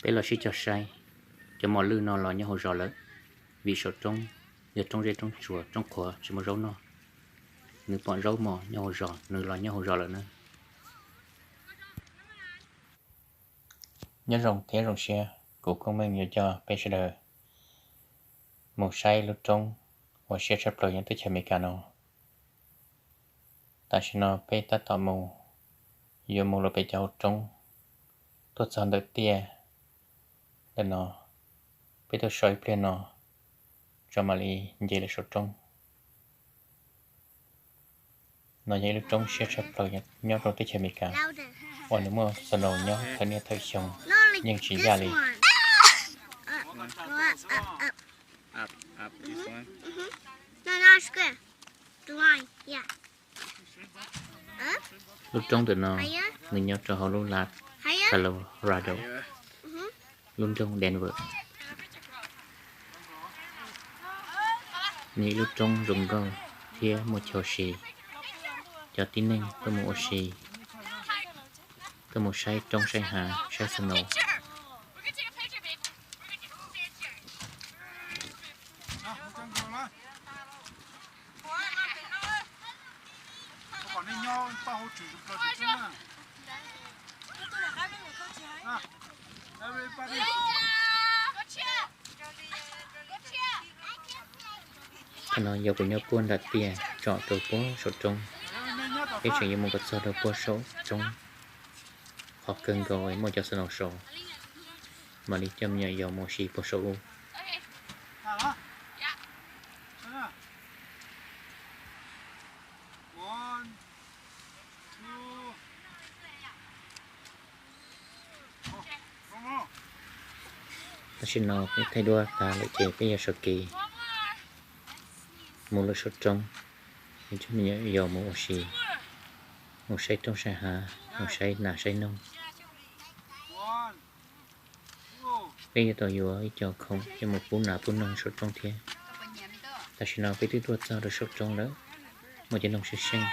Peb los sib cog saib, cov mos lwj no los nyob hauv zos lawm, vim saum roob yog roob zeb roob tsuas roob qhuav tsis muaj zaub noj. Nws pom zaub mos nyob hauv zos, nws los nyob hauv zos lawm na. Nyob zoo thiab zoo siab, kuv Koob Meej yuav coj peb sawv daws mus saib lub roob uas siab tshaj plaws nyob teb chaws Amelikas no. Tam sim no peb tab tom mus, yuav mus rau pem cov hauv roob, tuaj txog ntawm tiaj ntawm no, peb tuaj so ib pliag no tso mam li nce lawm saum roob. No yog ib lub roob siab tshaj plaws nyob rau teb chaws Amelikas uas nws muaj snow nyob thawm niaj thawm xyoo yeej tsis yaj li. Lub roob ntawm no nws nyob rau hauv lub lav Colorado, lub nroog Denver. Nws ib lub roob zoo nkauj thiab muaj chaw ua si. Cov tib neeg tuaj mus ua si, tuaj mus saib roob saib hav saib snow. Thaum no yog kuv nyob puag nram tiaj tsom rau puag saum roob. Peb tseem yuav mus kom txog rau puag saum roob, qhov kawg nkaus muaj cov snow saud, mam li coj me nyuam yaus mus ua si puag saum ub. Tam sim no peb thaij duab tas lawm ces peb yuav sawv kev mus lawm saum roob, coj me nyuam yaus mus ua si, mus saib roob saib hav, mus saib nas saib noog. Peb yuav tau yuav ib co khoom coj mus pub nas pub noog saum roob thiab. Tam sim no peb twb tuaj txog rau saum roob lawm, muaj cov noog seej seej,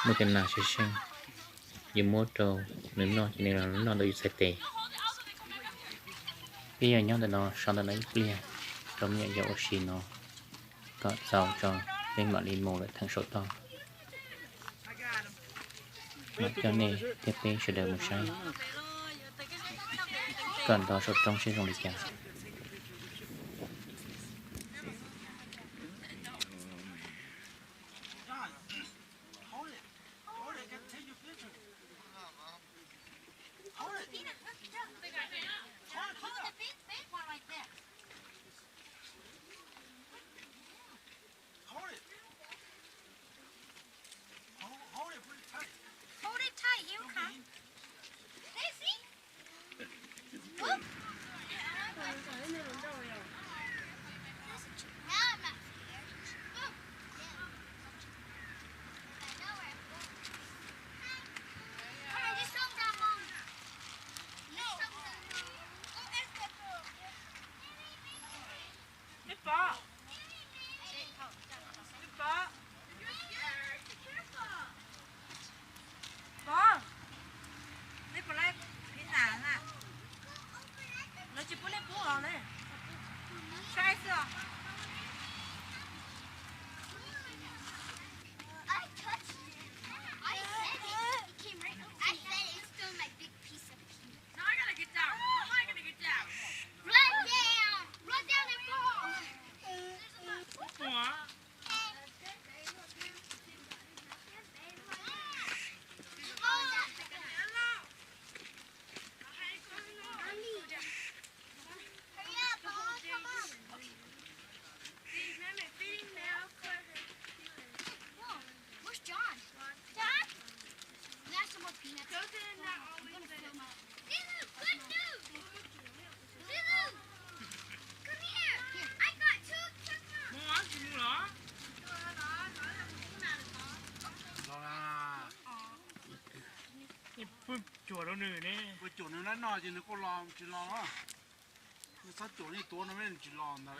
muaj cov nas seej seej, yus muab rau nws noj ces nws los noj ntawm yus txhais tes. Peb yuav nyob ntawm no so ntawm no ib pliag rau me nyuam yaus ua si no kom txaus tso, peb mam li mus lawm theem saum toj. Mam coj nej thiab peb sawv daws mus saib kom ntov saum roob seb zoo li cas. Ua cuam nws lawm no ces nws kuj los tsis los. Nws txhob cuam nws tuav no nws tsis los ntag.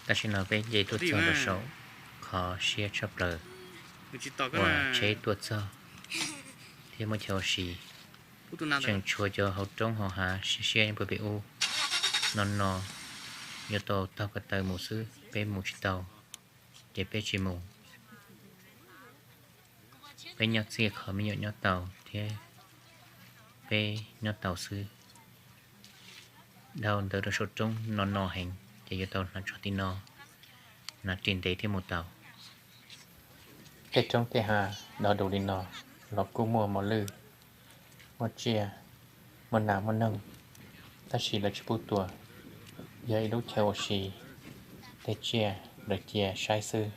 Tam sim no peb nce tuaj txog rau saum qhov siab tshaj plaws uas tsheb tuaj txog thiab muaj chaw ua si. Tseem tshuav cov hauv roob hauv hav siab siab nyob puag pem ub. No no yuav tau taug ko taw mus xwb, peb mus tsis tau ces peb tsis mus. Peb nyob txij qhov me nyuam nyob tau thiab peb nyob tau xwb. Dhau ntawd rau saum roob no no heev ces yuav tau hnav tsho tim no, hnav ris ntev thiab mus tau. Tej roob tej hav do du li no los kuj muaj mos lwj, muaj tsiaj, muaj nas muaj noog, tab sis lawv tsis pub tua, yog ib lub chaw ua si, tej tsiaj lawv cia saib xwb.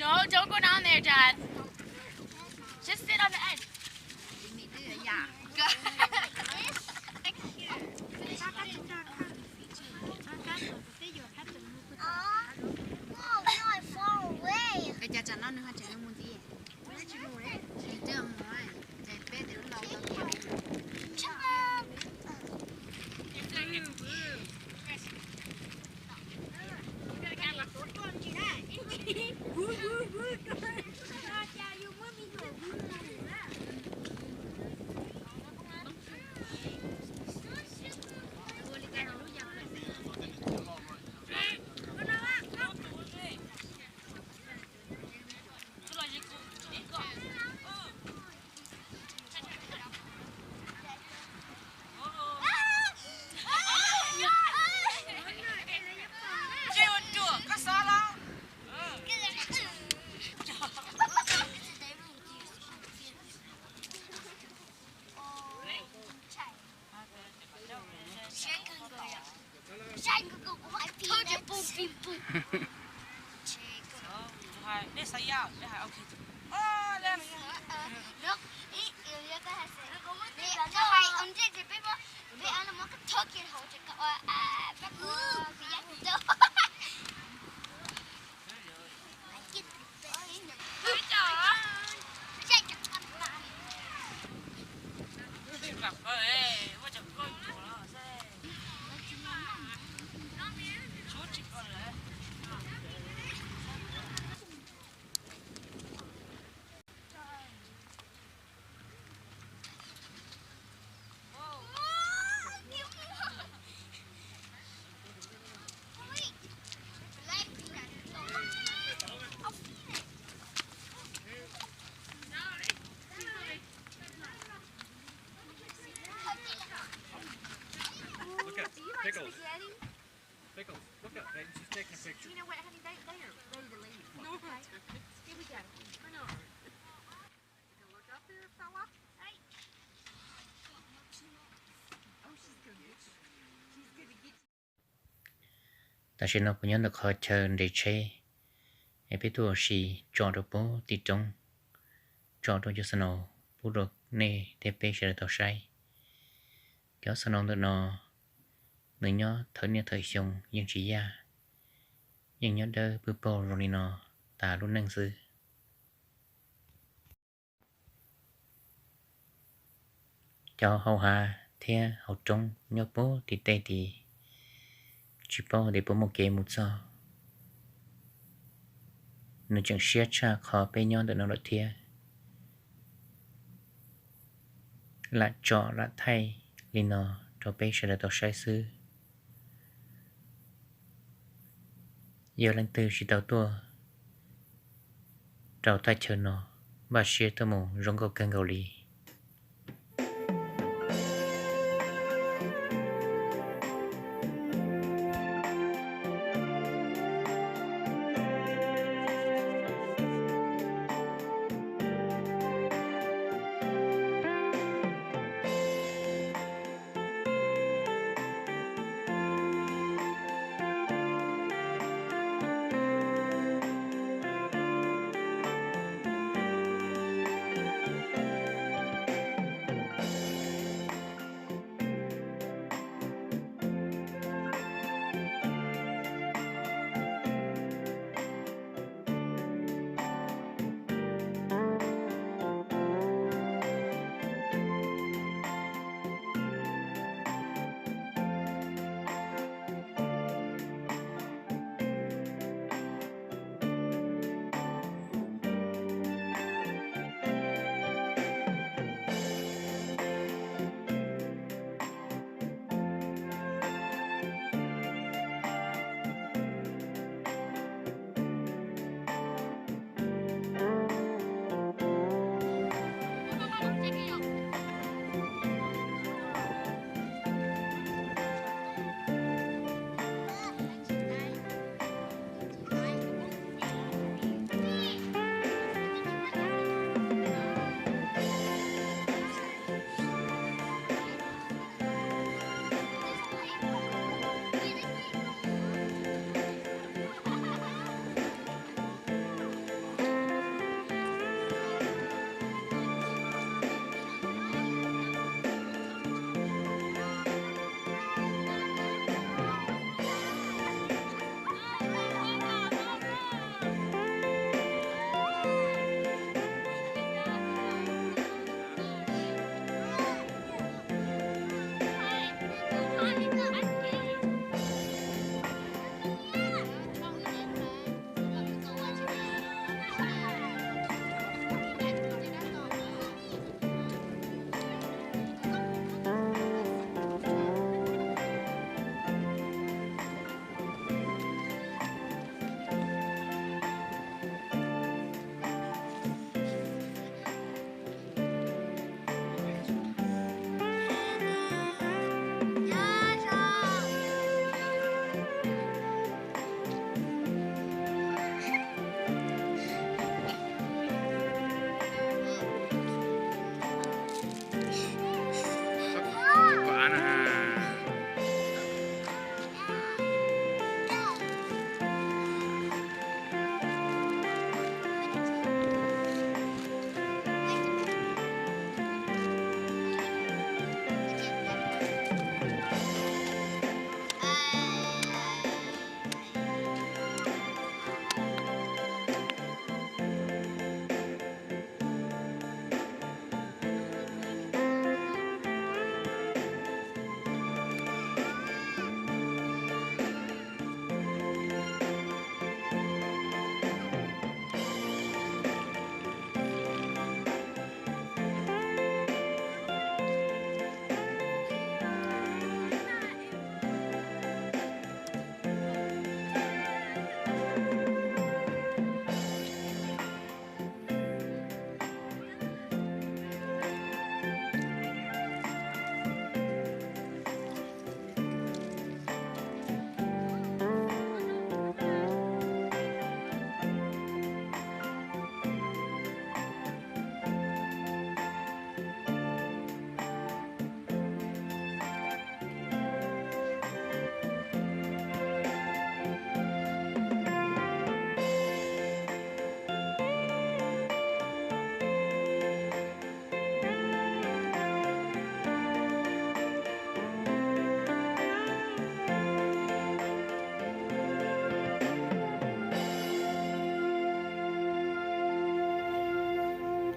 No, don't go down there, Dad. Just sit on the edge. Cas tsam no nws ho tseem mus ntxiv? Nws twb mus, ces peb tias lub no tau tias. Pickles. Pickles. Look up, baby. She's taking a picture. You know what, honey? They, they are ready to leave. No. Okay. Here we go. Turn it on. Take a look up there, fella. Hey. Oh, she's gonna get you. She's gonna get you. Tam sim no kuv nyob ntawm qhov chaw nres tsheb, es peb tuaj ua si tso rau puag tim roob, tso rau cov snow pub rau nej thiab peb sawv daws tau saib. Cov snow ntawm no nws nyob thawm niaj thawm xyoo yeej tsis yaj, yeej nyob dawb pwb paug zoo li no tas lub neej xwb. Cov hauv hav thiab hauv roob nyob puag tim tej tid, tsis paub tias puas muaj kev mus txog. Nws tseem siab tshaj qhov peb nyob ntawm no lawm thiab. Lam tsom lam thaij li no rau peb sawv daws tau saib xwb. Yog leej twg tsis tau tuaj rau thaj chaw no, npaj siab tuaj mus zoo nkauj kawg nkaus li.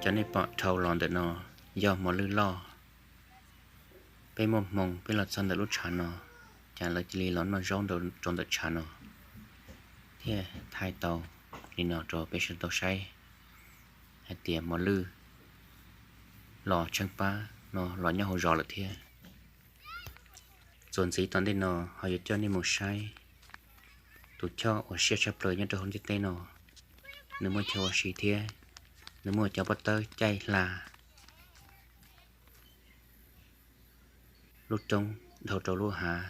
Cov nej pom dhau los ntawm no yog mos lwj loj. Peb muaj hmoo peb los txog ntawm lub tshav no, ces lawv cia li los noj zaub rau ntawm tshav no, thiaj thaij tau li no rau peb sawv daws tau saib hais tias mos lwj los tsheej pab no los nyob hauv zos lawm thiab. Txuas ntxiv tom ntej no ho yuav coj nej mus saib tus choj uas siab tshaj plaws nyob rau hauv ntiaj teb no. Nws muaj chaw ua si thiab nws muaj cov pob tawb caij hla lub roob dhau rau lub hav.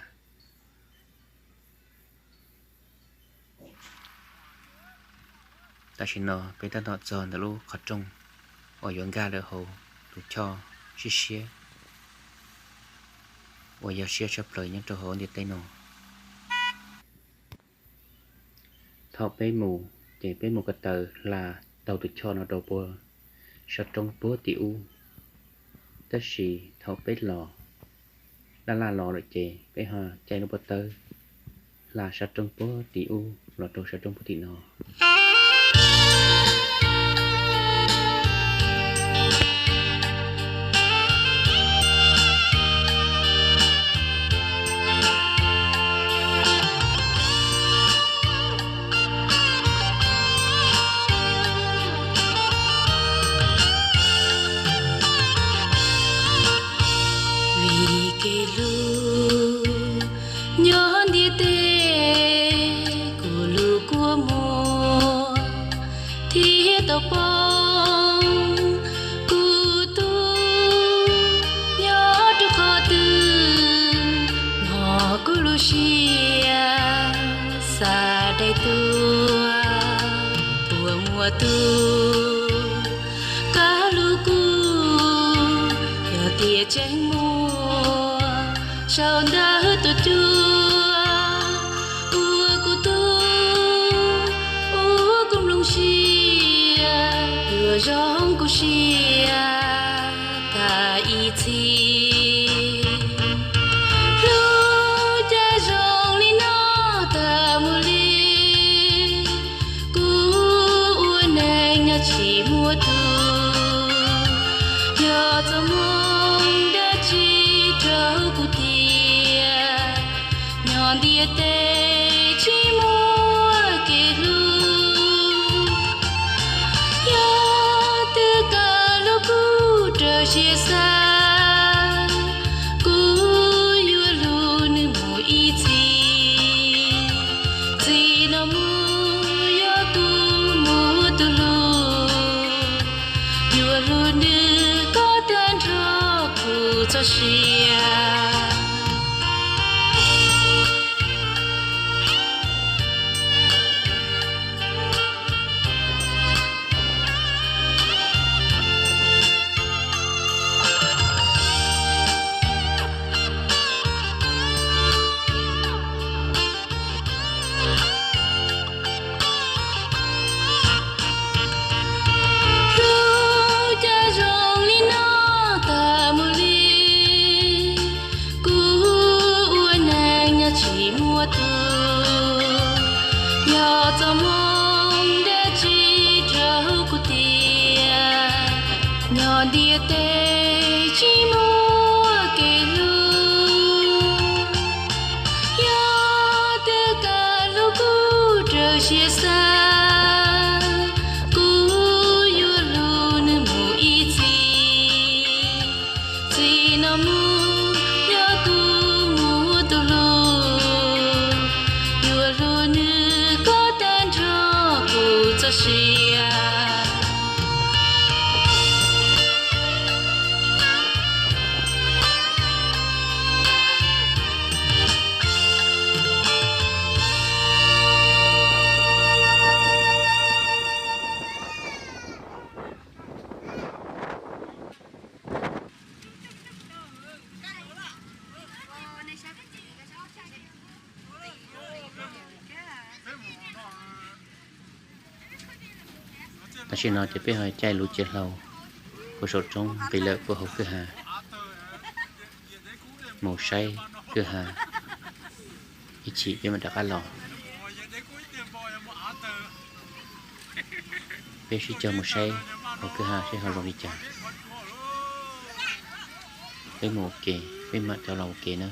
Tam sim no peb tab tom txog ntawm lub qhov rooj uas yuav nkag lawm hauv tus choj siab siab uas yog siab tshaj plaws nyob rau hauv ntiaj teb no. Thaum peb mus ces peb mus ko taw hla taug tus choj no rau puag sab roob puag tim ub. Tab sis thaum peb los laj laj los lawm ces peb ho caij lub pob tawb hla sab roob puag tim ub los rau sab roob puag tim no. Vim kev hlub nyob ntiaj teb, kuv lub kua muag thiaj tau poob. Kuv tub nyob rau qhov twg, hnov kuv lub siab xav dai tuaj. Puas muaj tus kab hlub kuv, yog tias tseem muaj saum ntawm tus cuab uas kuv tub, uas kuv nplooj siab yuav zoo kuv siab tag ib txhis. Hlub cas zoo li no tag mus li, kuv ua neej nyob tsis muaj tus, yog txoj hmoo dab tsi rau kuv tiag. Nyob ntiaj teb tsis muaj kev hlub, yog twb kawg hlub kuv raws siab xav, kuv yuav hlub nws mus ib txhis. Txij no mus yog kuv muaj tus hlub, yuav hlub nws kom tag nrho kuv txoj sia. Hlub cas zoo li no tag mus li, kuv ua neej nyob tsis muaj tus, yog txoj hmoo dab tsi rau kuv tiag. Nyob ntiaj teb tsis muaj kev hlub, yog twb kawg hlub kuv raws siab xav, kuv yuav hlub nws mus ib txhis. Txij no mus yog kuv muaj tus hlub, yuav hlub nws kom tag nrho kuv txoj sia. Tam sim no ces peb ho caij lub ciav hlau puag saum roob nqis lawm puag hauv kwj ha mus saib kwj ha, ib chim peb mam rov qab los. Peb sib cog mus saib Kwj ha seb ho zoo li cas. Peb mus ua ke, peb mam rov los ua ke na.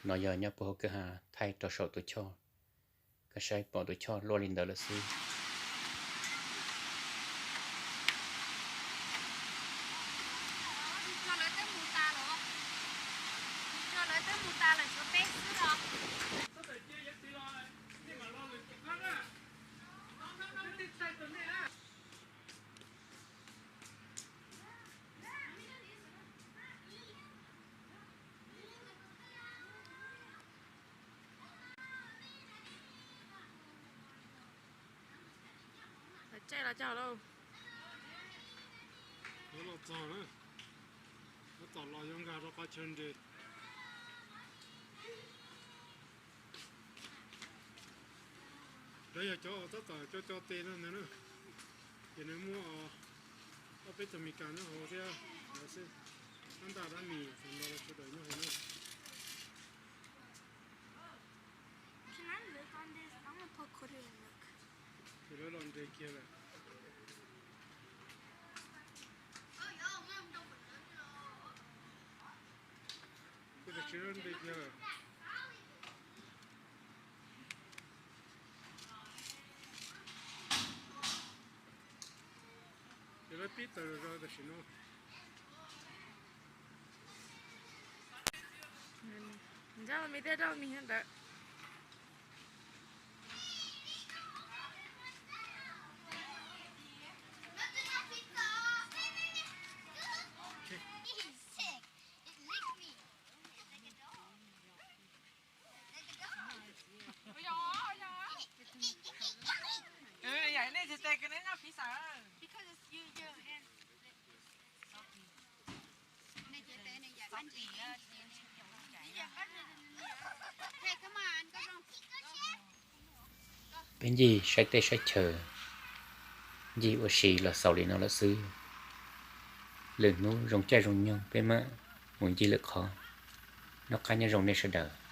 No yog nyob puag hauv kwj ha thaij rau saum tus choj, koj saib pom tus choj luaj li ntawd lawm xwb. Tsaij los cog lauj. Yuav los txog na, yuav tom los yuav nkag rau qhov chaw nres. Lawv yog cov tab tom co co tes no ntag na, ces nws muaj ob peb tug Meskas nyob hauv thiab lawv xwb, tab ntaj dab mis txog nto los sawv daws nyob hauv na. Ces lawv los nres kiag lawm. Kuj tsis nres kiag lawm. Ces lawv pib tawm zog tam sim no. Nrog me thiab, nrog me ntawd. Peb ncig saib teb saib chaw, ncig ua si los xaus li no lawm xwb. Lwm hnub zoo caij zoo nyoog peb mam mus ncig lwm qhov. Noj qab nyob zoo nej sawv daws.